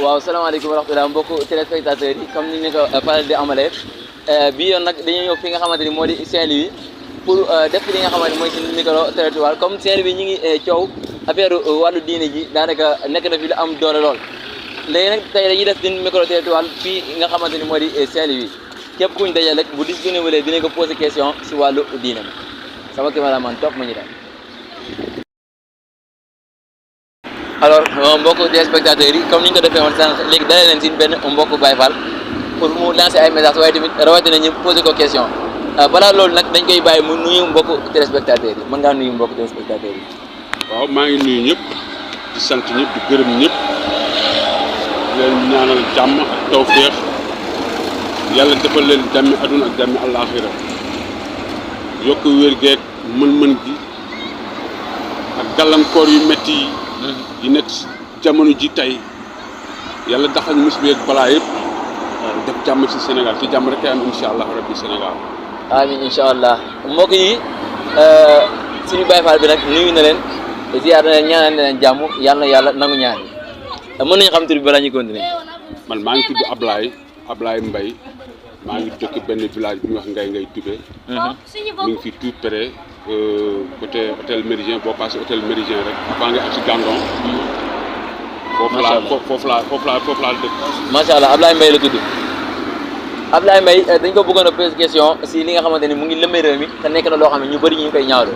waaw salaamaaleykum wa rahmatulah mbokku téléspectateurs yi comme ni ñu ko faral di amalee bii yoon nag dañuy ñëw fi nga xamante ni moo di Saint-Louis pour def li nga xamante ni mooy suñu micro territoire comme Saint-Louis ñi ngi coow affaire wàllu diine ji daanaka nekk na fi lu am doole lool léegi nag tey dañuy def suñu micro territoire fii nga xamante ni moo di Saint-Louis képp kuñ dajal rek bu disponible dinañ ko poser question si wàllu diine sama cameraman topp ma ñu dem. alors mbokku téléspectateurs yi comme ni ñu ko defee woon sànq léegi dalee leen si benn mbokku Baye Fall pour mu lancer ay messages waaye tamit rawatina ñu poser ko question balaa loolu nag dañ koy bàyyi mu nuyu mbokku téléspectateurs yi mën ngaa nuyu mbokku téléspectateurs yi. waaw maa ngi nuyu ñëpp di sant ñëpp di gërëm ñëpp di leen ñaanal jàmm ak tawféex yàlla defal leen jàmmi aduna ak jàmmi àllaaxira yokk wér geeg mën-mën gi ak gàllankoor yu métti yi nekk jamono ji tey yàlla daxal musiba ak balaa yëpp def jàmm ci Sénégal ci jàmm rek am incha allah rabbi Sénégal. amiin incha allah mbokk yi suñu Baye Fall bi nag nuyu na leen ziar na leen ñaanal na leen jàmm yàlla na yàlla nangu ñaan mën nañu xam tur bi balaa ñuy continuer. man maa ngi tudd Ablaye Mbaye maa ngi dëkk benn village bu ñuy wax Ngay Toubé. mi ngi fi tout près côté hôtel Méridien boo passé hôtel Méridien rek baa nga ak si Gandon. foofu laa dëkk. macha allah Ablaye Mbaye la tudd Ablaye Mbaye dañ ko bëggoon a poser question si li nga xamante ni mu ngi lëmbee réew mi te nekk na loo xam ne ñu bëri ñu ngi koy ñaawlu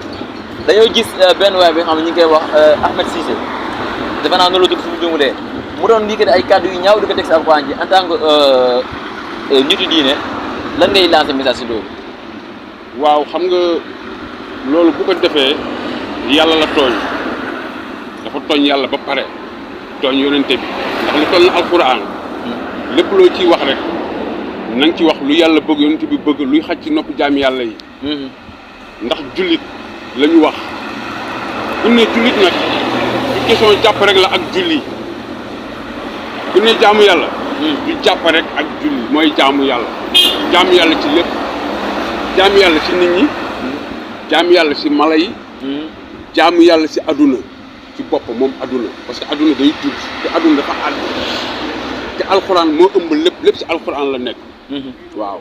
dañoo gis benn waay bi nga xam ne ñu ngi koy wax Ahmed Cissé defe naa noonu la tudd suñu jumulee mu doon lii kat ay kàddu yu ñaaw di ko teg si alxuraan ji en tant que nitu diine lan ngay lancer message si loolu. waaw xam nga loolu bu ko defee yàlla la tooñ dafa tooñ yàlla ba pare tooñ yonente bi ndax lu toll na alxuraan lépp loo ciy wax rek na nga ci wax lu yàlla bëgg yonente bi bëgg luy xaj ci nopp jaami yàlla yi. ndax jullit la ñu wax bu ne jullit nag du question jàpp rek la ak julli bu ne jaamu yàlla. du jàpp rek ak julli mooy jaamu yàlla ci lépp jaamu yàlla ci nit ñi jaamu yàlla ci mala yi jaamu yàlla ci aduna ci bopp moom aduna parce que aduna day tudd te aduna dafa àdd te alxuraan moo ëmb lépp ci alxuraan la nekk waaw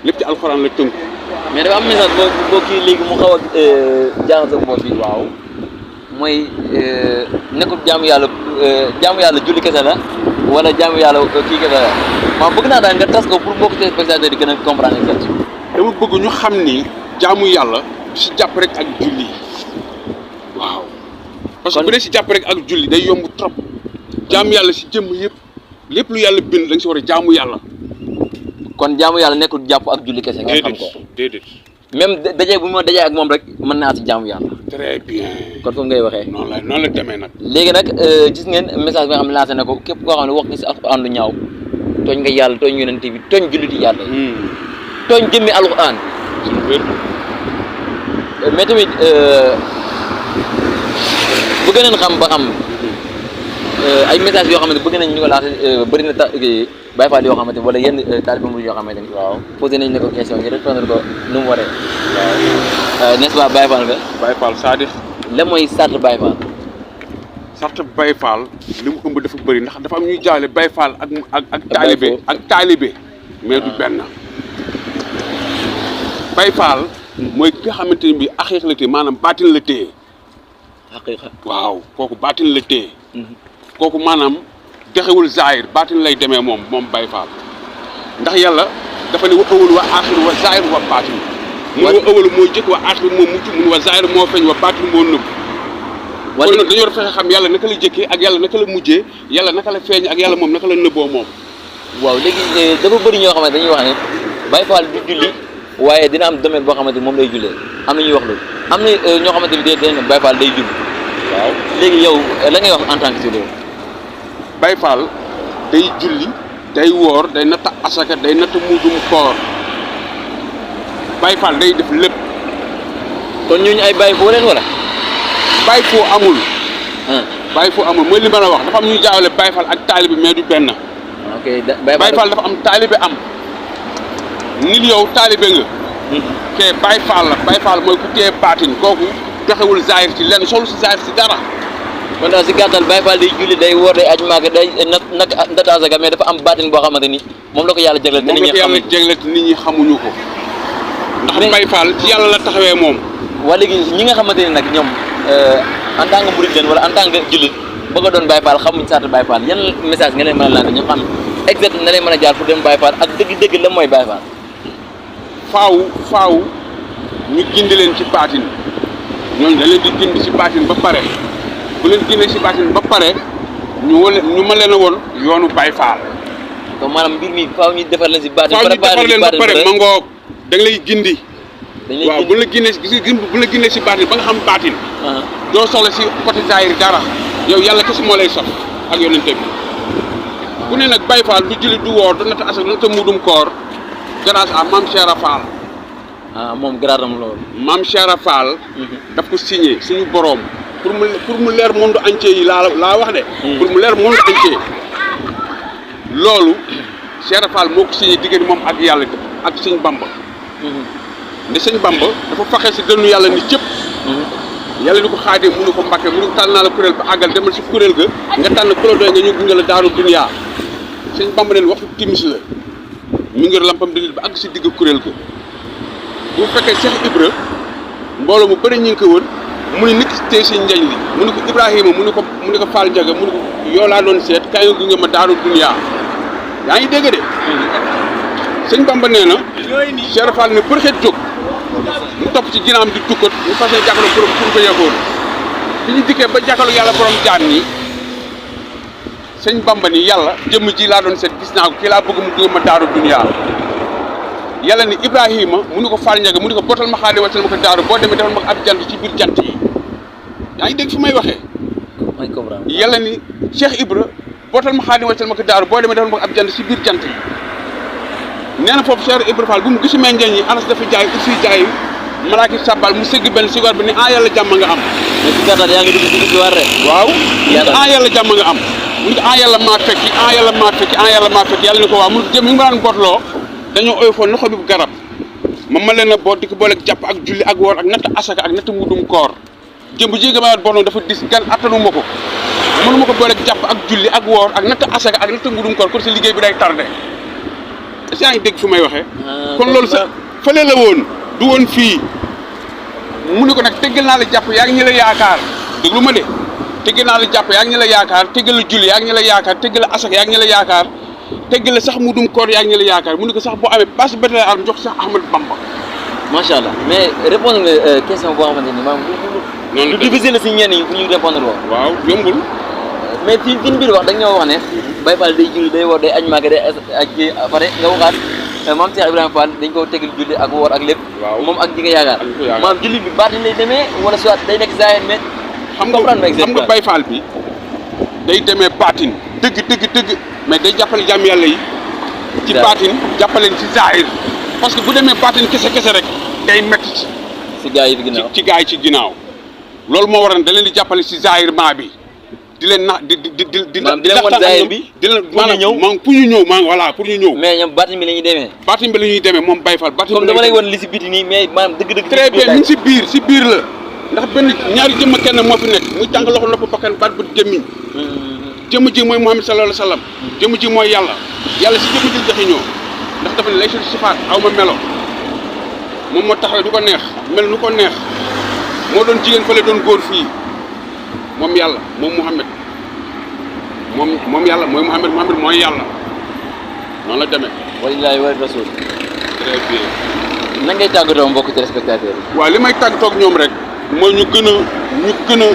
lépp ci alxuraan la tënk mais dafa am message boo kii léegi mu xaw a jaaxal sa bopp bi waaw mooy nekkul jaamu yàlla julli kese la wala jaamu yàlla kii kese la maa bëgg naa daal nga tas ko pour mbokku téléspectateurs yi gën a comprendre exactement. dama bëgg ñu xam ni jaamu yàlla du si jàpp rek ak julli waaw. parce que bu dee si jàpp rek ak julli day yomb trop jaamu yàlla si jëmm yëpp lépp lu yàlla bind da nga si war a jaamu yàlla. kon jaamu yàlla nekkul jàpp ak julli kese. nga xam ko déedéet. même daje bu ma dajee ak moom rek mën naa si jaamu yàlla. très bien. kon foofu ngay waxee. noonu la demee nag. léegi nag gis ngeen message bi nga xam ne lancé na ko képp koo xam ne wax nga si alxuraan lu ñaaw tooñ nga yàlla tooñ yonent bi tooñ julliti yàlla yi. tooñ jëmmi alxuraan. mais tamit bëgg nañ xam ba xam ay message yoo xam ne bëgg nañ ñu ko lancé bëri na Baye Fall yoo xamante wala yenn taalibe murid yoo xamante ni. waaw posé nañ la ko question ngir répondre ko nu mu waree. waaw n'est-ce pas Baye Fall nga. Baye Fall Sadikh. lan mooy sart Baye Fall. sart Baye Fall li mu ëmb dafa bëri ndax dafa am ñuy jaawle Baye Fall ak taalibe mais du benn. Baye Fall mooy ki nga xamante ni bii aqiiq la téye maanaam baatin la téye. haqiiqa waaw kooku baatin la téye. kooku maanaam dexewul zaahir baatin lay demee moom Baye Fall ndax yàlla dafa ne wa awwal wa aaxir wa zaahir wa baatin. mun wa awwal moo jëkk wa aaxir moo mujj mun wa zaahir moo feeñ wa baatin moo nëbb. kon nag dañoo fexe xam yàlla naka la jëkkee ak yàlla naka la mujjee yàlla naka la feeñ ak yàlla moom naka la nëbboo moom. waaw léegi dafa bëri ñoo xamante dañuy wax ne Baye Fall du julli waaye dina am domaine boo xamante moom lay jullee am na ñuy wax loolu am na ñoo xamante ni dañ ne Baye Fall day julli. waaw léegi yow la ngay wax en tant que si loolu. Baye Fall day julli day woor day natt asaka day natt muudum koor Baye Fall day def lépp. kon ñooñu ay Baye foo leen wala. Baye foo amul. Baye foo amul mooy li ma la wax dafa am ñuy jaawale Baye Fall ak taalibe mais du benn. ok Baye Fall dafa am taalibe am. nit yow taalibe nga. te Baye Fall la Baye Fall mooy ku téye baatin kooku doxewul zaahir ci lenn solu si zaahir si dara kon daal si gàttal Baye Fall day julli day woor day aj Màkka day nat asaka mais dafa am baatin boo xamante ni moom la ko yàlla jagleel te nit ñi moom la ko yàlla jagleel te nit ñi xamuñu ko ndax Baye Fall ci yàlla la taxawee moom waa léegi ñi nga xamante ni nag ñoom en tant que murid leen wala en tant que jullit bëgg a doon Baye Fall xamuñ saata Baye Fall yan message nga leen mën a lancé ñu xam exact na leen mën a jaar pour dem Baye Fall ak dëgg-dëgg la mooy Baye Fall faaw ñu gindi leen ci baatin ñooñu da leen di gindi ci baatin ba pare bu leen gindee ci baatin ba pare ñu ma leen a woon yoonu Baye Fall donc maanaam mbir mi faaw ñu defar leen ci baatin faaw ñu defar leen ba pare ma ngoog da nga lay gindi waaw bu la gindee ci baatin ba nga xam baatin doo soxla ci côté zaahir dara yow yàlla kese moo lay sox ak yonente bi ku ne nag Baye Fall du julli du woor du natt asak du natt mudum koor grâce à Mame Cheikh Fall moom garaadam loolu Mame Cheikh Fall daf ko signé suñu boroom pour mu leer monde entier yi laa wax de pour mu leer monde entier loolu Cheikh Fall moo ko signé diggante moom ak yàlla ak sëñ Bamba ne sëñ Bamba dafa faxee si dënnu yàlla ni cëpp yàlla ni ko xaadee mënu ko Mbàkke mënu ko tànn naa la kuréel ba àggal demal si kuréel ga nga tànn ku la doy nga ñu gunge la daaru duniyaa sëñ Bamba neen waxtu timis la mi ngi lampam di nit ba àgg si digg kuréel ga bu fekkee Cheikh Ibra mbooloo mu bëri ñu ngi ko wër mu ne nit tey si njañ li mu ne ko Ibrahima mu ne ko Fall Ndiaga mu ne ko yoo laa doon seet kaay nga gunge ma daaru duniyaa yaa ngi dégg de sëñ Bamba nee na Cheikh Fall ne përxet jóg mu topp ci ginnaam di tukkat ñu fas yéene jàkkaarloo borom pour ko yeggoon bi ñu dikkee ba jàkkaarloo yàlla borom jaan nii sëñ Bamba ni yàlla jëmm ji laa doon seet gis naa ko kii laa bëgg mu gunge ma daaru duniyaa yàlla ni Ibrahima mu ni ko Fall Ndiaga mu ni ko bootal ma xaale wàccal ma ko daaru boo demee defal ma ko ab jant ci biir jant yi yaa ngi dégg fi may waxee yàlla ni Cheikh Ibra bootal ma xaale wàccal ma ko daaru boo demee defal ma ko ab jant ci biir jant yi nee na foofu Cheikh Ibra Fall bu mu gisumee njañ yi anas dafa jaay aussi jaay malaaki sabbal mu sëgg benn sigoor bi ni yàlla jàmm nga am mais si gàttal yaa ngi dugg si histoire rek waaw yàlla jàmm nga am mu ni ko yàlla maa fekki yàlla maa fekki yàlla ni ko waaw mu jëm mi ngi ma daan bootloo dañoo oyofoon loxo bi garab ma leen a boot di ko booleeg jàpp ak julli ak woor ak natt asaka ak natt mudum koor jëm bu jéega ma boot dafa dis gan attanu ma ko mënu ma ko booleeg jàpp ak julli ak woor ak natt asaka ak natt mudum koor kon sa liggéey bi day tardé est-ce que yaa ngi dégg fi may waxee kon loolu sa fële la woon du woon fii mu ne ko nag teggal naa la jàpp yaa ngi ñi la yaakaar déglu ma de teggal naa la jàpp yaa ngi ñi la yaakaar teggal la julli yaa ngi ñi la yaakaar teggal la asaka yaa ngi ñi la yaakaar teggal la sax mudum koor yaa ngi ñi la yaakaar mu ne ko sax boo amee passe bétale arme jox sax Ahmad Bamba macha allah mais répondre nga question boo xamante ni maanaam du difficile la si ñenn ñi pour ñu répondre ko waaw yombul mais fi biir wax dañ ñoo wax ne Baye Fall day julli day woor day aj Màkka day aj ci pare nga waxaat Mame Cheikh Ibrahima Fall dañ ko tegal julli ak woor ak lépp moom ak ji nga yaakaar maanaam julli bi baatin lay demee wala soit day nekk zaahir mais xam nga Baye Fall bi day demee baatin dëgg mais day jàppale jàmm yàlla yi ci baatin jàppaleen ci zaahir parce que bu demee baatin kese rek day métti ci gaa yi ci ginnaaw loolu moo waral da leen di jàppale ci zaahirement bi di leen na di leen wan zaahir bi di leen maanaam pour ñu ñëw voilà pour ñu ñëw mais ñoom baatin bi la ñuy demee moom Baye Fall baatin comme dama lay wan li si biti nii mais maanaam dëgg très bien mi ngi si biir la ndax benn ñaari jëmm kenn moo fi nekk muy tàng loxo nopp bakkan baat bu jëmmiñ jëmm ji mooy Muhammad sallallahu alayhi wa sallam jëmm ji mooy yàlla si jëmm ji joxe ñoo ndax dafa ne lay sul sifaat aw ma melo moom moo taxawee du ko neex mel nu ko neex moo doon jigéen fële doon góor fii moom yàlla moom Muhammad moom yàlla mooy Muhammad mooy yàlla noonu la demee walillaahi wa rasul très bien nan ngay tàggatoo mbokk téléspectateurs yi waaw li may tàggatoo ak ñoom rek mooy ñu gën a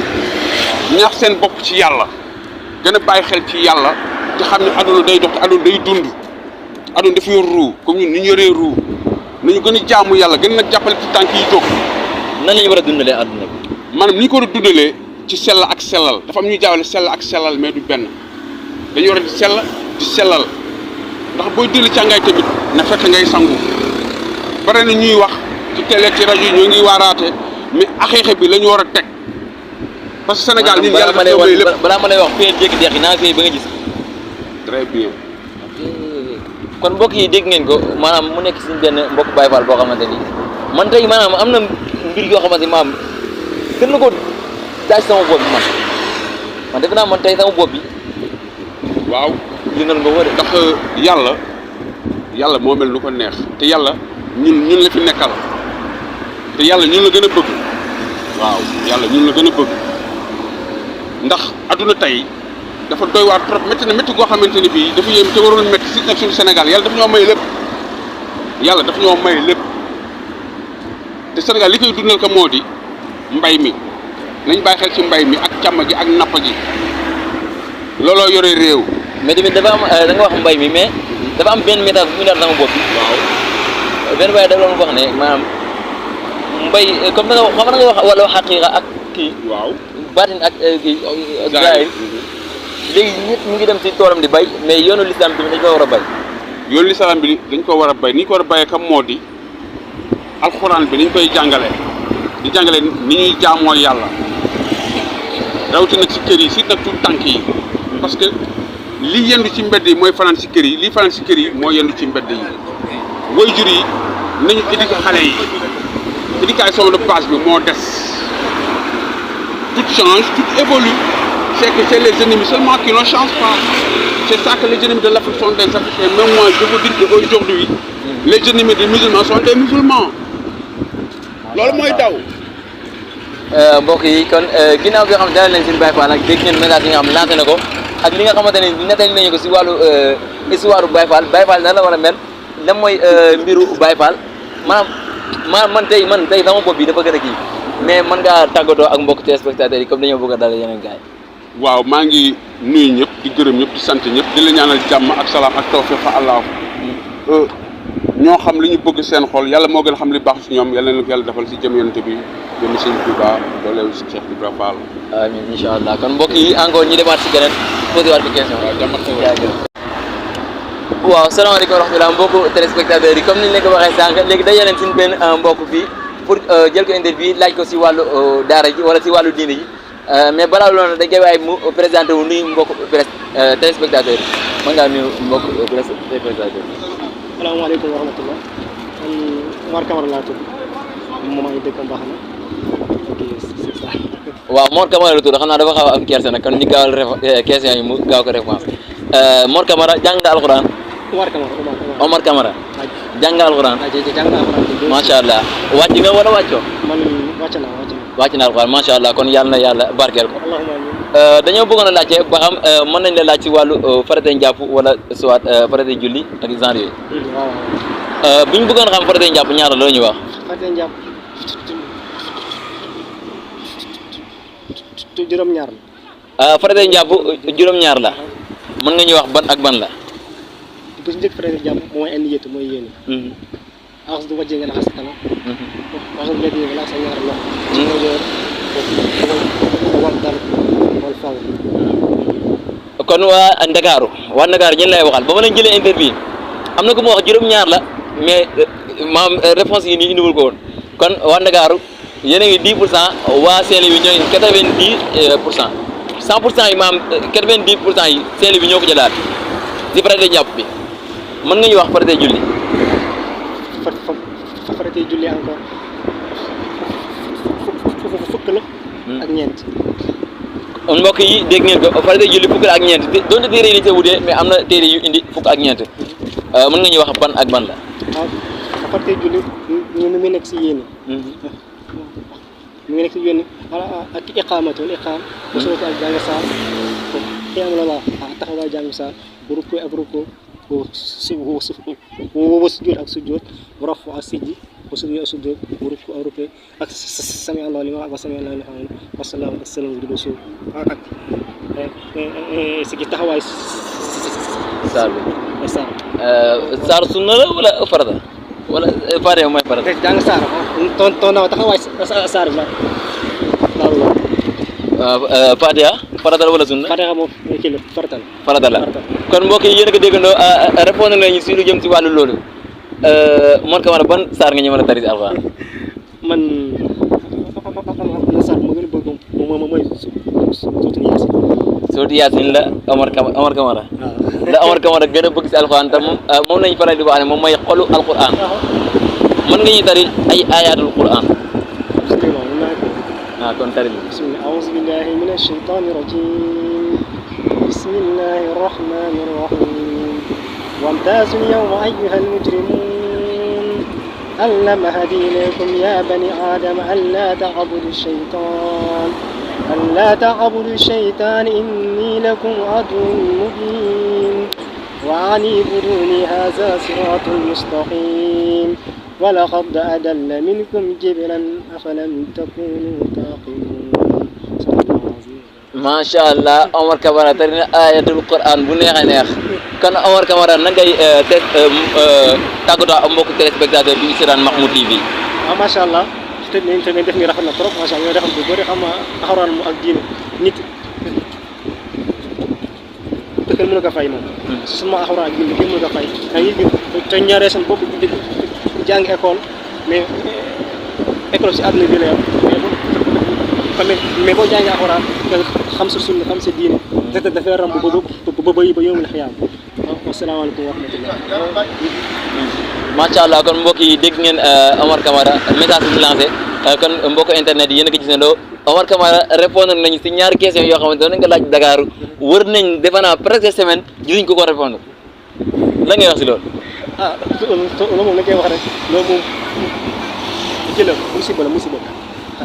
ñaax seen bopp ci yàlla gën a bàyyi xel ci yàlla te xam ne aduna day dox te aduna day dund aduna dafa yor ruu comme ñun ni ñu yoree ruu nañu gën a jaamu yàlla gën nag jàppale ci tànk yi jóg nan la ñu war a dundalee aduna bi maanaam ni ñu ko war a dundalee ci sell ak sellal dafa am ñuy jaawale sell ak sellal mais du benn dañu war a di sell di sellal ndax booy dellu càngaay tamit na fekk ngay sangu bare na ñuy wax ci télé ci rajo yi ñoo ngi waaraate mais axeexe bi la ñu war a teg parce que Sénégal ñun yàlla dafa yóbbee lépp balaa ma lay wax fee dégg deex yi naa fee ba nga gis très bien kon mbokk yi dégg ngeen ko maanaam mu nekk suñu benn mbokk Baye Fall boo xamante ni man tey maanaam am na mbir yoo xamante ni maanaam gën na ko daaj sama bopp man man defe naa man tey sama bopp bi waaw yëngal nga ko de. ndax yàlla moo mel lu ko neex te yàlla ñun la fi nekkal te yàlla ñun la gën a bëgg waaw yàlla ñun la gën a bëgg ndax adduna tey dafa doy waar trop métti na métti goo xamante ni bii dafa yéem te waroon métti si nag suñu Sénégal yàlla dafa ñoo may lépp yàlla dafa ñoo may lépp te Sénégal li koy dundal ko moo di mbay mi nañ bàyyi xel ci mbay mi ak càmm gi ak napp gi looloo yore réew. mais tamit dafa am da nga wax mbay mi mais dafa am benn méthode bu ñu daal sama bopp bi. waaw benn waaye da doon wax ne maanaam mbay comme da nga wax xam nga wax wala xaqiiqa ak kii. waaw baatin ak kii. zaahir léegi nit mu ngi dem ci toolam di bay mais yoonu lislaam bi dañ ko war a bay. yoonu lislaam bi dañ ko war a bay ni ñu ko war a bayee kam moo di alxuraan bi ni ñu koy jàngale di jàngale ni ñuy jaamoo yàlla rawatina ci kër yi si nag tout tànk yi parce que li yendu ci mbedd yi mooy fanaan si kër yi lii fanaan si kër yi moo yendu ci mbedd yi waajur yi nañu éduquer xale yi éducation de base bi moo des tout change tout évolue c'est que c'est les ennemis seulement qui ne changent pas c'est ça que les ennemis de l'Afrique sont des Africains même moi je vous dis qu'aujourd'hui les ennemis des musulmans sont des musulmans loolu mooy daw mbokk yi kon ginnaaw bi nga xam ne dalal nañ seen Baye Fall nag dégg ngeen message yi nga xam ne lancé na ko ak li nga xamante ne nettali nañu ko si wàllu histoire Baye Fall nan la war a mel lan mooy mbiru Baye Fall maanaam man tey sama bopp bi dafa gën a kii mais mën ngaa tàggatoo ak mbokk téléspectateurs yi comme dañoo bëgg a dalal yeneen gars yi. waaw maa ngi nuyu ñëpp di gërëm ñëpp di sant ñëpp di la ñaanal jàmm ak salaam ak tawfiq fa Allah ñoo xam li ñu bëgg seen xol yàlla moo gën a xam li baax si ñoom yàlla na ko yàlla defal si jëm yonent bi jëm sëñ Touba dooleewu si Cheikh Ibrahima Fall. amiin incha allah kon mbokk yi encore ñu demaat si keneen posé waat bi question. waaw jàmm ak xewal. waaw salaamaaleykum wa rahmatulah mbokku téléspectateurs yi comme ni ñu leen ko waxee sànq léegi day yeneen suñu benn mbokk fii pour jël ko interview laaj ko si wàllu daara ji wala si wàllu diine ji mais balaa loolu dañ koy waaye mu présenté wu nuyu mbokku téléspectateurs yi mën ngaa nuyu mbokku téléspectateurs yi. salaamaaleykum wa rahmatulah man Mor Camara laa tudd moom maa ngi dëkk Mbaxana ok c'est ça. waaw Mor Camara la tudd xam naa dafa xaw a am kersa nag kon ñu gaawal question yi mu gaaw ko réponse Mor Camara jàng nga alxuraan. Omar Camara jàng nga alxuraan. macha allah wàcc nga wala wàccoo. man wàcc na alxuraan macha allah kon yàlla na yàlla barkeel ko. dañoo bëggoon a laajte ba xam mën nañ la laaj ci wàllu faratay njàpp wala soit faratay julli ak genre yooyu. waaw bu ñu bëggoon a xam faratay njàpp ñaata la ñuy wax. faratay njàpp juróom-ñaar la. faratay njàpp juróom-ñaar la mën nga ñuy wax ban ak ban la. bu si njëkk faratay njàpp mooy indi yëtt mooy yéene. axas du wàccee nga laxas sa kanam. axas du nga laxas sa ñaari loxo. kon waa Ndakaaru ñen lay waxal ba ma leen jëlee interview am na ko ma wax juróom-ñaar la mais maam réponse yi nii indiwul ko woon kon waa Ndakaaru yéen a ngi 10% waa Saint-Louis ñoo ngi 90%. 100% yi maam 90% yi Saint-Louis ñoo ko jëlaat si faratay njàpp bi mën nga ñu wax faratay julli. faratay julli encore fukk la. ak ñeent. mbokk yi dégg ngeen ko faratay julli fukk la ak ñeent doonte téere yi dañu see wutee mais am na téere yu indi fukk ak ñeent mën nga ñuy wax ban ak ban la. waaw faratay julli ñu ngi nekk si yéene. mu ngi nekk si yéene ak iqaamatul iqaam. bu soobee ak jàng saar xiyaam la taxawaay jàng saar bu rukkoo ak rukkoo bu sujjóot ak sujjóot bu rafu ak siggi bu sujjóot ak sujjóot bu rukkoo ak rukkoo ak sami Allahu liman wa sami Allahu liman hamidah wa salaamu ak salaam di suuf ak siggi taxawaay saar bi saar. saar sunna la wala farata wala Fatiha mooy farata. jàng saar ton taxawaay saar bi la. Fatiha farata la wala sunna. Fatiha moom kii la farata la kon mbokk yi yéen a ko déggandoo répondre nañu si lu jëm si wàllu loolu Mor Camara ban saar nga ñu mën a tari si alxuraan. man saar ma gën a bëgg moom mooy surtout Yaasin la Omar Camara la Omar Camara gën a bëgg si alxuraan te moom lañu faral di wax ne moom mooy xolu alxuraan mën nga ñu tari ay ayatul Qur'an. kon tari bismillah a'uuzu billahi mina shaytaani rajiim وامتازوا اليوم أيها المجرمون علمها دينكم يا بني آدم ألا تعبدوا الشيطان إني لكم عدو مبين وأن اعبدوني هذا صراط مستقيم ولقد أضل منكم جبلا أفلم تكونوا تعقلون macha allah Omar Camara tari na ayatul Quran bu neex a neex kon Omar Camara na ngay tàggatoo ak mbokku téléspectateur bi seetaan Mahmoud TV. waaw macha allah te ngeen def ni rafet na trop macha allah ñoo defal bu bëri xam nga alxuraan mu ak diine nit te kenn mënu ko fay moom. suma alxuraan ak diine kenn mënu ko fay. te ñaaree seen bopp di jàng école mais école si àdduna bi la yor mais boo jàngee alxuraan xam sa sunna xam sa diine te dafay ram ba yomul xiyaam. asalaamaaleykum wa rahmatulah. macha allah kon mbokk yi dégg ngeen Omar Camara message bi mu lancé kon mbokk internet yi yéen a ko gisandoo Omar Camara répondre nañu si ñaari questions yoo xamante ne dañ ko laaj Dakar wër nañ defe naa presque semaine gisuñ ko répondre la ngay wax si loolu. loolu moom la koy wax rek loolu moom jëla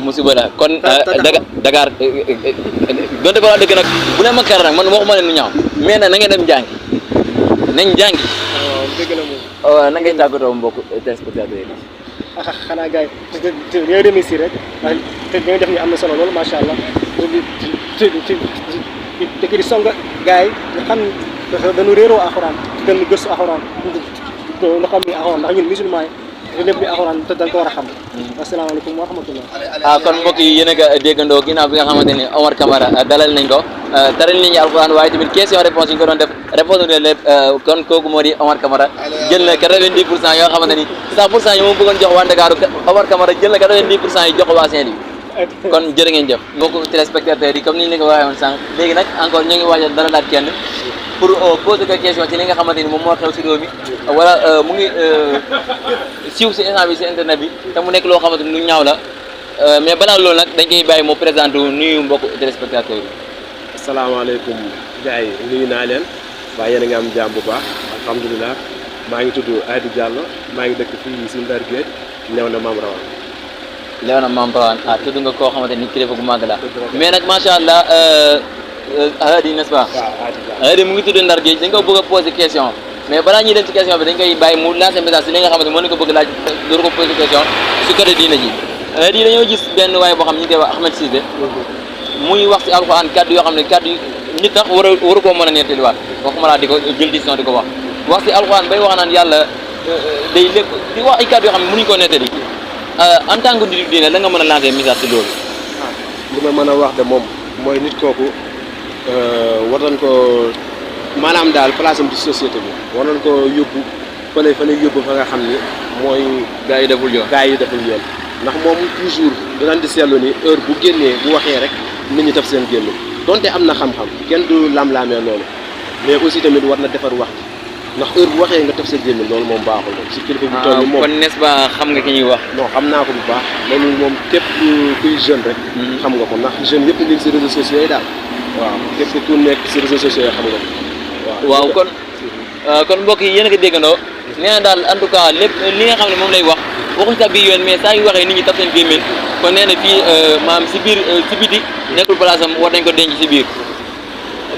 musiba la kon Dakar donte ko wax dëgg nag bu ne ma kar nag man waxuma leen lu ñaaw mais nag na ngeen dem jàngi nañ jàngi. waaw dëgg la moom. waaw na ngay tàggatoo mbokk téléspectateurs yi. xanaa gars yi te ñooy remercier rek te ñooy def ni am na solo loolu macha allah te di song gars yi nga xam dañu réeroo alxuraan dañu gëstu alxuraan nga xam ni alxuraan ndax ñun musulman yi lépp li alxuraan te dañ ko war a xam. asalaamaaleykum wa rahmatullah. kon mbokk yi yéen a ko déggandoo ginnaaw bi nga xamante ni Omar Camara dalal nañ ko taral nañu alxuraan waaye tamit question réponse yi ñu ko doon def répondre leen lépp kon kooku moo di Omar Camara jël na 90% yoo xamante ni 100% yi moom bëggoon jox waa Ndakaaru Omar Camara jël na 90% yi jox waa Saint-Louis kon jërë ngeen jëf mbokku téléspectateurs yi comme ni ñu leen ko waxee woon sànq léegi nag encore ñoo ngi waajal dara laat kenn pour poser ko question ci li nga xamante ni moom moo xew si réew mi wala mu ngi siiw si instant bi si internet bi te mu nekk loo xamante ni lu ñaaw la mais balaa loolu nag dañ koy bàyyi moo présenté wu nuyu mbokku téléspectateurs yi. asalaamaaleykum gars yi nuyu naa leen waaye yéen a ngi am jàmm bu baax alhamdulilah maa ngi tudd Aïdou Diallo maa ngi dëkk fii si Ndar Géej Léona Mame Rawane. Léona Mame Rawane tudd nga koo xamante ni kilifa gu màgg la mais nag macha allah Hady n'est-ce pas. waaw Hady mu ngi tudd Ndar Géej dañ ko bëgg a poser question mais balaa ñuy dem ci question bi dañ koy bàyyi mu lancer message si li nga xamante mën na ko bëgg laaj door ko poser question si côté diina ji. Hady dañoo gis benn waaye boo xam ñu ngi koy wax Ahmed Cissé muy wax si alxuraan kàddu yoo xam ne kàddu nit tax waru koo mën a nettaliwaat waxuma laa di ko jël décision di ko wax si alxuraan bay wax naan yàlla day lépp di wax ay kàddu yoo xam ne mënuñu koo nettali en tant que nit diine la nga mën a lancer message si loolu. li ma mën a wax de moom mooy nit kooku war nañ ko maanaam daal place am ci société bi war nañ ko yóbbu fa lay yóbbu fa nga xam ni mooy. gaa yi deful yoon ndax moom toujours dinañ di seetlu ni heure bu génnee bu waxee rek nit ñi taf seen génn donte am na xam-xam kenn du lam-laamee loolu mais aussi tamit war na defar wax ndax heure bu waxee nga taf sa génn loolu moom baaxul moom si kilifa bu toll moom kon n'est-ce pas xam nga ki ñuy wax. non xam naa ko bu baax loolu moom képp kuy jeune rek. xam nga ko ndax jeune yëpp ngi si réseaux sociaux yi daal. waaw képp ku nekk si réseaux sociaux yi xam nga ko waaw kon mbokk yi yéen a ko déggandoo nee na daal en tout cas lépp li nga xam ne moom lay wax. waxuñ sax bii yoon mais saa yu waxee nit ñi taf seen gémmiñ kon nee na fii maam si biir si biti nekkul place am war nañ ko denc si biir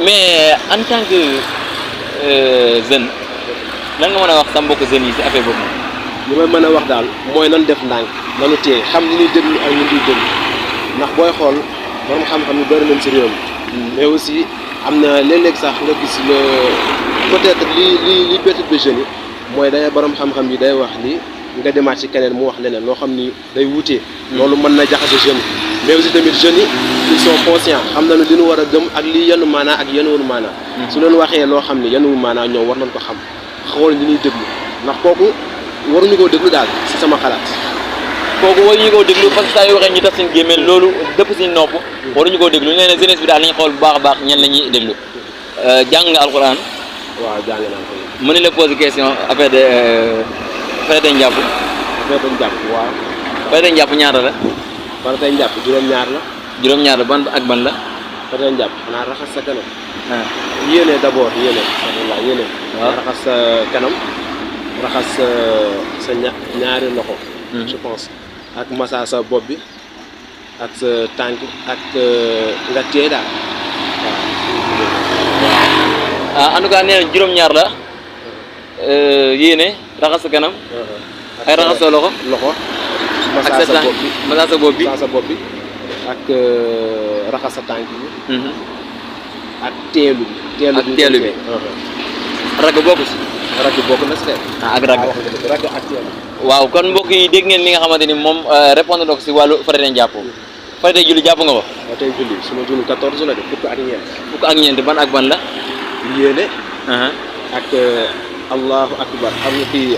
mais en tant que jeune lan nga mën a wax sa mbokk jeunes yi si affaire boobu li may mën a wax daal mooy nan def ndànk nanu téye xam ni ñuy déglu ak ñu ñuy déglu ndax booy xool borom xam-xam yu bëri nañ si réew mi mais aussi am na léeg-léeg sax nga gis le peut-être li perturbé jeunes yi mooy day borom xam-xam yi day wax ni nga demaat ci keneen mu wax leneen loo xam ni day wutee loolu mën na jaxase jeunes yi mais aussi tamit jeunes yi ils sont conscients xam nañu li ñu war a gëm ak li yenu maanaa ak yenuwul maanaa su leen waxee loo xam ni yenuwul maanaa ñoom war nañ ko xam xool li ñuy déglu ndax kooku waruñu koo déglu daal si sama xalaat kooku waruñu koo déglu parce que saa yu waxee ñu taf seen gémmeel loolu dëpp si nopp waruñu koo déglu nee na jeunesse bi daal nañ xool bu baax a baax ñen la ñuy déglu jàng nga alxuraan waaw jàng naa ko mën na la poser question affaire de farata njàpp waaw farata njàpp ñaata la farata njàpp juróom-ñaar la juróom-ñaar la ban ak ban la Fadel Ndiaye xanaa raxas sa kanam. yéene d'abord yéene. alhamdulilah yéene. waaw raxas sa kanam raxas sa ñaari loxo. je pense ak massa sa bopp bi ak sa tànk ak nga téye daal waaw. en tout cas nee na juróom-ñaar la yéene raxas sa kanam. ak raxas sa loxo. ak sa tànk massa sa bopp bi massa sa bopp bi ak raxas sa tànk bi. ak teelu bi. ak teelu bi. ragg bokk si. ragg bokk na si ak ragg. ragg ak teelu. waaw kon mbokk yi dégg ngeen li nga xamante ni moom répondre na ko si wàllu farate jàpp farate julli jàpp nga ko. waaw tey julli suma julli 14 la de fukk ak ñeent. fukk ak ñeent ban ak ban la. yéene. ak allahu akbar xam nga kii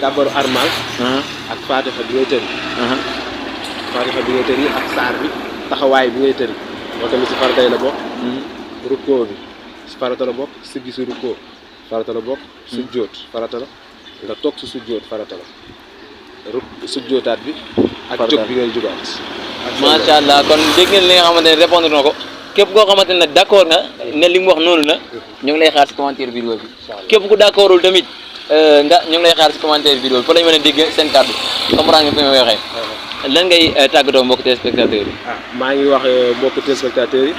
kabaru armal. ak fatiha bi ngay tëri. fatiha bi ngay tëri ak saar bi taxawaay bi ngay tëri moo tamit si faratay la bokk. rukkoo bi si farata la bokk siggi si rukkoo farata la bokk. sujjóot farata la nga toog si sujjóot farata la sujjóotaat bi. ak jóg bi ngay jógaat. macha allah kon dégg ngeen li nga xamante ne répondre na ko képp koo xamante ne d' accord nga ne li mu wax noonu la ñu ngi lay xaar si commentaire vidéo bi képp ku d' accordul tamit nga ñu ngi lay xaar si commentaire vidéo bi fa la ñu mën a dégg seen kàddu comprendre nga fi may waxee lan ngay tàggatoo mbokk téléspectateurs yi. maa ngi wax mbokk téléspectateurs yi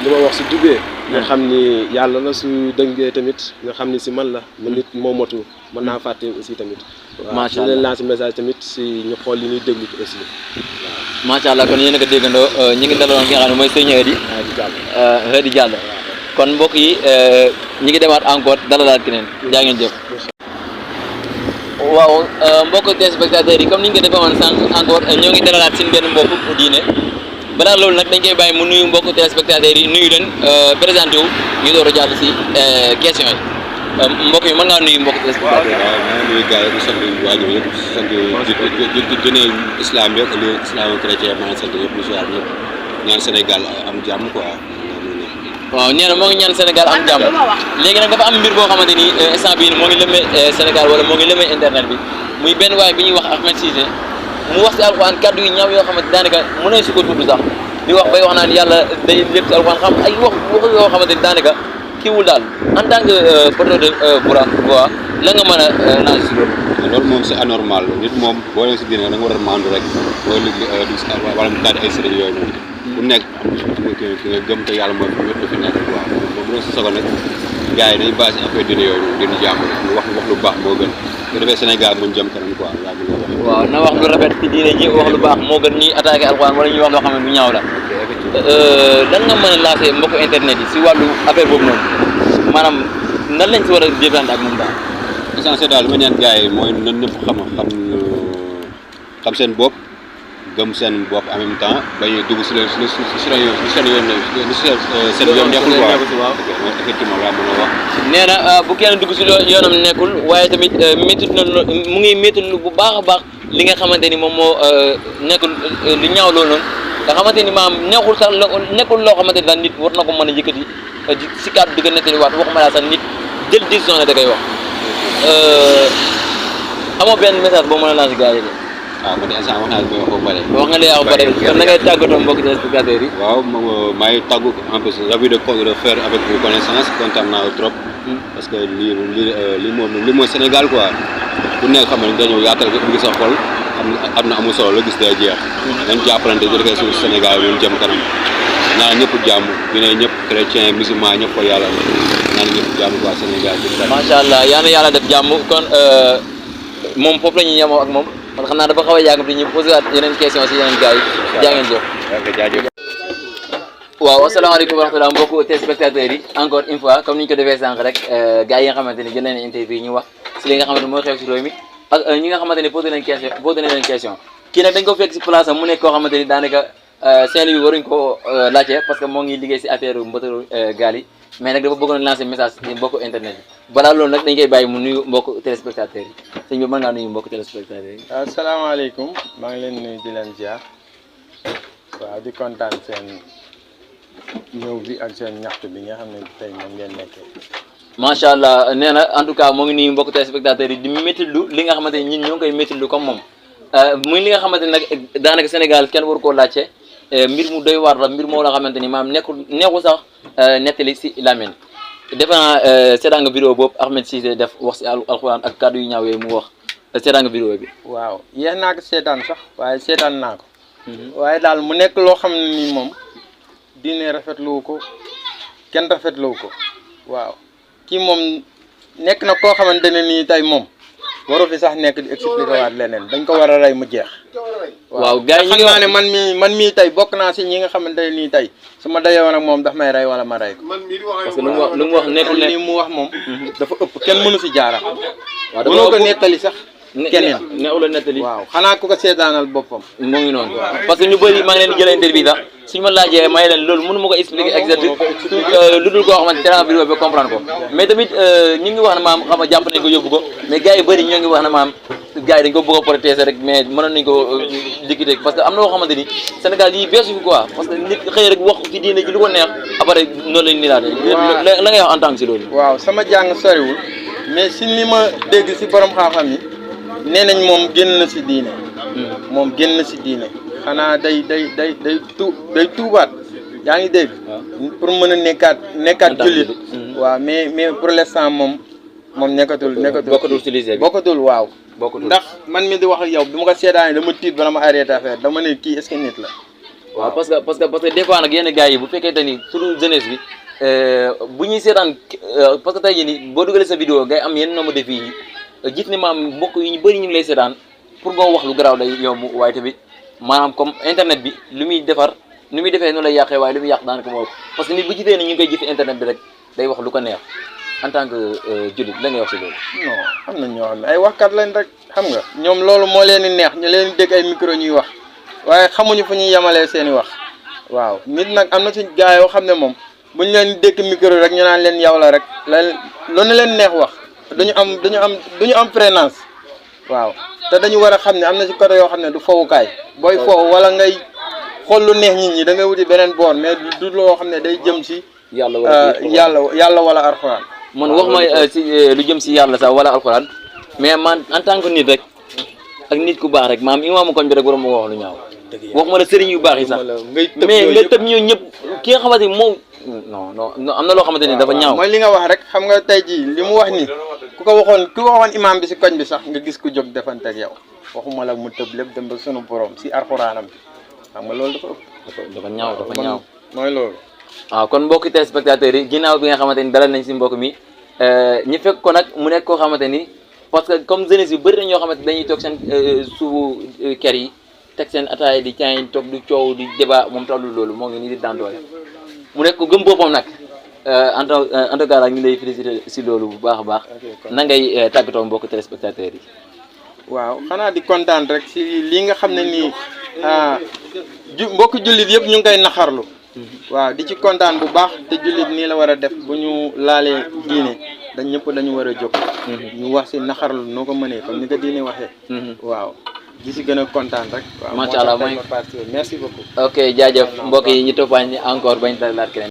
li ma wax si jubee nga xam ni yàlla la su dëngee tamit nga xam ni si man la ma nit moo motu mën naa fàtte aussi tamit. macha allah waaw leen lancer message tamit si ñu xool li ñuy déglu aussi. macha allah kon yéen a ko déggandoo ñu ngi dalaloon ki nga xam ne mooy sëñ Hady Diallo kon mbokk yi ñi ngi demaat encore dalalaat keneen jaa ngeen jëf. waaw mbokk téléspectateurs yi comme ni ñu ko defee woon sànq encore ñoo ngi dalalaat suñu benn mbokk bu diine balaa loolu nag dañ koy bàyyi mu nuyu mbokk téléspectateurs yi nuyu leen présenté wu ñu door a jàll si question yi mbokk yi mën ngaa nuyu mbokk téléspectateurs yi. waaw maa ngi nuyu gars yi di sant waajur yëpp di sant diine islam yëpp li islam chrétien maa ngi sant yëpp di ziar ñëpp ñaan Sénégal am jàmm quoi. waaw nee na moo ngi ñaan Sénégal am jàmm léegi nag dafa am mbir boo xamante ni instant bii moo ngi lëmbee Sénégal wala moo ngi lëmbee internet bi muy benn waay bi ñuy wax Ahmed Cissé mu wax si alxuraan kàddu yu ñaaw yoo xamante daanaka mën nañ si ko tudd sax di wax bay wax naan yàlla day lépp si alxuraan xam ay wax yoo xamante ni daanaka kiiwul daal en tant que porteur de voix la nga mën a laaj si loolu. loolu moom c'est anormal nit moom boo leen si diine da nga war a maandu rek boo liggéey wala mu daal ay sëriñ yooyu noonu ku nekk ki nga gëm te yàlla mooy ñëpp dafa nekk quoi moom bu doon si sogo nag gars yi dañuy basé affaire diine yooyu noonu dañuy jàmm rek ñu wax lu baax moo gën bu defee Sénégal muñ jëm kanam quoi yaa ngi wax. waaw na wax lu rafet ci diine ji wax lu baax moo gën ñuy attaqué alxuraan wala ñuy wax loo xam ne lu ñaaw la. lan nga mën a lancé mbokku internet yi si wàllu affaire boobu noonu maanaam nan lañ si war a jëflante ak moom daal. essentiel daal li ma ñaan gars yi mooy nan ñëpp xam seen bopp gëm seen bopp en même temps bañ a dugg si leen seen yoon nekkul quoi effectivement laa mën a wax. nee na bu kenn dugg si yoonam nekkul waaye tamit méttit na mu ngi méttit lu bu baax a baax li nga xamante ni moom moo nekkul lu ñaaw loolu noonu nga xamante ni maam nekkul sax nekkul loo xamante ni daal nit war na ko mën a yëkkati si kàddu di ko nettali waat waxuma laa sax nit jël décision ne da koy wax amoo benn message boo mën a lancer gars yi de. waaw man instant wax naa li may wax ba pare. wax nga li wax ba pare kon na ngay tàggatoo mbokki téléspectateurs yi. waaw maa ngi tàggu en plus j'ai envie de faire avec vos connaissances kontaan naa trop. parce que lii mooy Sénégal quoi ku nekk xam ne dañoo yaatal ko ngi sa xol am na amul solo la gis day jeex. dañ jàppalante di defee suñu Sénégal ñun jëm kanam ñaan ñëpp jàmm bi ne ñëpp chrétien musulman ñëpp ko yàlla ñaan ñëpp jàmm quoi Sénégal. macha allah yaa na yàlla def jàmm kon moom foofu la ñuy yemoo ak moom. kon xam naa dafa xaw a yàgg di ñu posé waat yeneen question si yeneen gars yi jaa ngeen jëf. waaw asalaamaaleykum wa rahmatulah mbokku téléspectateurs yi encore une fois comme ni ñu ko defee sànq rek gars yi nga xamante ni jël nañ interview ñu wax si li nga xamante ni mooy xew si réew mi ak ñi nga xamante ni posé nañ question kii nag dañ ko fekk si place am mu nekk koo xamante ni daanaka Saint-Louis waruñ ko laajte parce que moo ngi liggéey si affaire mbëtaru gaal yi mais nag dafa bëggoon lancer message si mbokku internet yi balaa loolu nag dañ koy bàyyi mu nuyu mbokku téléspectateurs yi sëñ bi mën ngaa nuyu mbokku téléspectateurs yi. asalaamaaleykum maa ngi leen nuyu di leen ziar waaw di kontaan seen ñëw bi ak seen ñaxtu bi nga xam ne tey moom ngeen nekkee. macha allah nee na en tout cas moo ngi nuyu mbokku téléspectateurs yi di méttilu li nga xamante ni ñun ñoo ngi koy méttilu comme moom muy li nga xamante ni nag daanaka Sénégal kenn waru koo laajte mbir mu doy war la mbir moo la xamante ni maam neexu sax nettali si Lamine defe naa seetaan nga vidéo boobu Ahmed Cissé def wax si alxuraan ak kàddu yu ñaaw yooyu mu wax seetaan nga vidéo bi. waaw yéex naa ko seetaan sax waaye seetaan naa ko. waaye daal mu nekk loo xam ne nii moom diine rafetlu ko kenn rafetlu ko waaw kii moom nekk na koo xamante ne nii tey moom waru fi sax nekk di expliquer waat leneen dañ ko war a rey mu jeex. waaw gars yi xam naa ne man mii tey bokk naa si ñi nga xamante ne nii tey su ma dajewoon ak moom daf may rey wala ma rey ko. parce que lu mu wax nekkul ne li mu wax moom. dafa ëpp kenn mënu si jaara. waaw mënoo ko nettali sax. keneen neexul a nettali. waaw xanaa ku ko seetaanal boppam. mu ngi noonu parce que ñu bëri maa ngi leen di jëlee interview sax suñu ma laajee may leen loolu mënu ma ko expliquer exact lu dul koo xamante ne vidéo bi comprendre ko mais tamit ñu ngi wax ne maam xam nga jàpp nañ ko yóbbu ko mais gars yi bëri ñoo ngi wax ne maam gars yi dañ ko bëgg a protéger rek mais mënoon nañ ko liquider parce que am na loo xamante ni Sénégal yi beesu fi quoi parce que nit xëy rek wax ci diine ji lu ko neex après noonu lañ ni laate la ngay wax en tant que si loolu. waaw sama jàng soriwul mais si li ma dégg si borom xam-xam yi nee nañ moom génn na si diine. moom génn na si diine xanaa day tuubaat yaa ngi dégg. pour mën a nekkaat jullit. waaw mais pour l'instant moom nekkatul. bokkatul ci lycée bi bokkatul waaw. bokkatul ndax man mi di wax ak yow bi ma ko seetaanee dama tiit bala ma arrêté affaire dama ne kii est-ce que nit la. waaw parce que des fois nag yenn gars yi bu fekkente ni surtout jeunesse bi bu ñuy seetaan parce que tey jii nii boo dugalee sa vidéo ngay am yenn nombre de filles yi gis ne maam mbokk yi ñu bëri ñu ngi lay seetaan pour nga wax lu garaaw day yomb waaye tamit maanaam comme internet bi lu muy defar nu muy defee noonu lay yàqee waaye lu muy yàq daanaka moo parce que nit bu gisee ne ñu ngi koy gis internet bi rek day wax lu ko neex en tant que jullit la ngay wax si loolu. non am na ñoo xam ne ay waxkat lañ rek xam nga ñoom loolu moo leen di neex ñu leen di dégg ay micro ñuy wax waaye xamuñu fu ñuy yemalee seen i wax waaw nit nag am na ci gars yoo xam ne moom bu ñu leen di dégg micro rek ñu naan leen yow la rek lu ne leen neex wax duñu am prénance waaw te dañu war a xam ne am na ci côté yoo xam ne du fowukaay booy fow wala ngay xool lu neex nit ñi da ngay wuti beneen boor mais du loo xam ne day jëm si yàlla wala alxuraan. man wax ma si lu jëm si yàlla sax wala alxuraan mais man en tant que nit rek ak nit ku baax rek maam imaamu koñ bi rek waroon ma wax lu ñaaw wax ma la sëriñ yu baax yi sax mais nga tëb ñoo ñëpp ki nga xamante ni moom non am na loo xamante ni dafa ñaaw. mooy li nga wax rek xam nga tey jii li mu wax ni ku ko waxoon imaam bi si koñ bi sax nga gis ku jóg defante ak yow waxuma la mu tëb lépp dem ba sunu borom si alxuraanam bi xam nga loolu dafa ëpp. dafa ñaaw mooy loolu. waaw kon mbokki téléspectateurs yi ginnaaw bi nga xamante ni dalal nañ si mbokk mi ñu fekk ko nag mu nekk koo xamante ni parce que comme jeunesse yu bëri na ñoo xamante dañuy toog seen suufu kër yi teg seen ataaya di caayin toog di coow di débat moom tollu loolu moo ngi nii di daan doole mu nekk ko gëm boppam nag en tout cas ñu lay féliciter si loolu bu baax a baax na ngay tàggatoo mbokki téléspectateurs yi. waaw xanaa di kontaan rek si lii nga xam ne nii mbokki jullit yëpp ñu ngi koy naxarlu. waaw di ci kontaan bu baax te jullit nii la war a def bu ñu laalee diine dañu war a jóg. ñu wax si naxarlu noo ko mënee comme ni ko diine waxee. waaw di si gën a kontaan rek. macha allah merci beaucoup. ok jaajëf mbokk yi ñu toppaan encore bañ la laat keneen